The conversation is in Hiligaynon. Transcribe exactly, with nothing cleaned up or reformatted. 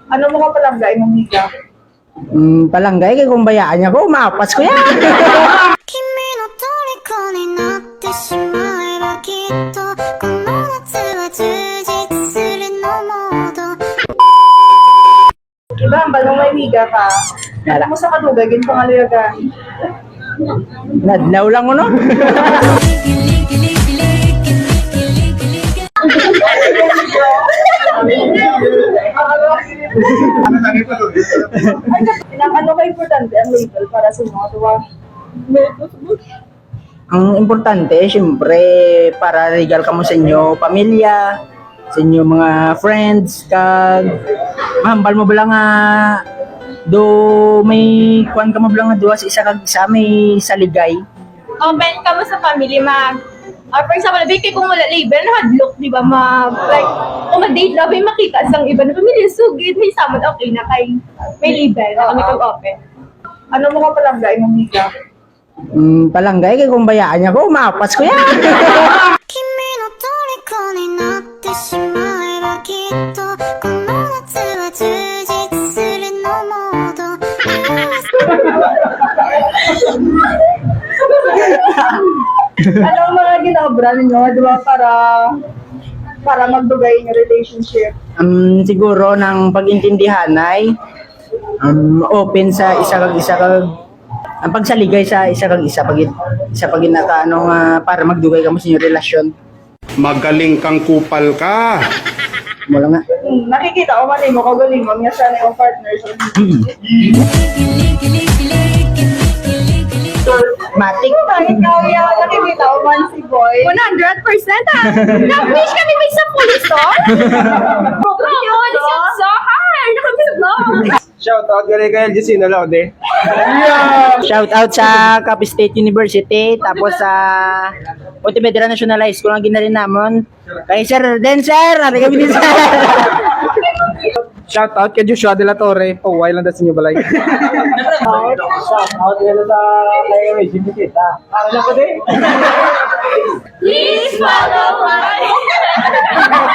Ano mo ka palangga imong miga? Mm, palangga, eh, kay kung bayaan niya ko, maapas ko yan. 君の虜になってしまえばきっとこの夏は充実するのモード Diba, ang balong may miga ka. Wala. Alam mo sa kadugay, ginpangaluyagan. Nadlaw lang, no? Ang ano ka importante ang label para sa mga duwa? Ang importante, siyempre, para legal kamo sa inyo pamilya, sa inyo mga friends, kag mahambal mo bala nga do may kuan kamo bala nga duha sa isa kag isa may saligay. Open kamo sa family, mag, ah, for example, di kay kung wala label, nahadlok, di ba, mag, like, kung mag-date na, may makita sang iba na pamilya, sugid, may samot, okay na kay may label na kami kag open. Ano mo ka palangga imong miga? Mm, palangga, eh, kay kung bayaan niya ko, maapas ko yan. 君の虜になってしまえばきっとこの夏は充実するのモード Ano ang mga ginobra ninyo, di ba, para para magdugay yung relationship? Um, siguro nang pag-intindihanay, um, open sa isa kag isa kag ang pagsaligay sa isa kag isa pag isa pag naka ano nga para magdugay kamo sa inyong relasyon. Magaling kang kupal ka. Wala nga. Hmm, nakikita ko man imo kaugalingon nga siya na yung partner sa Matik. Ikaw yan, nakikita ko man si Boy. One hundred percent, ah. Na-wish kami may sa pulis, oh. Yun, siya, so, hi, nakabisag lang. Shout out gali kay Jusino Laude. Shout out sa Capiz State University, tapos sa Pontevedra National High School ang ginali namon. Kay Sir Denser, ari kami din, sir. Shout out kay Joshua de la Torre, pahuway lang da sa inyo balay. Shout out nila sa kay Reggie Busita. Para na ko din. Please follow us.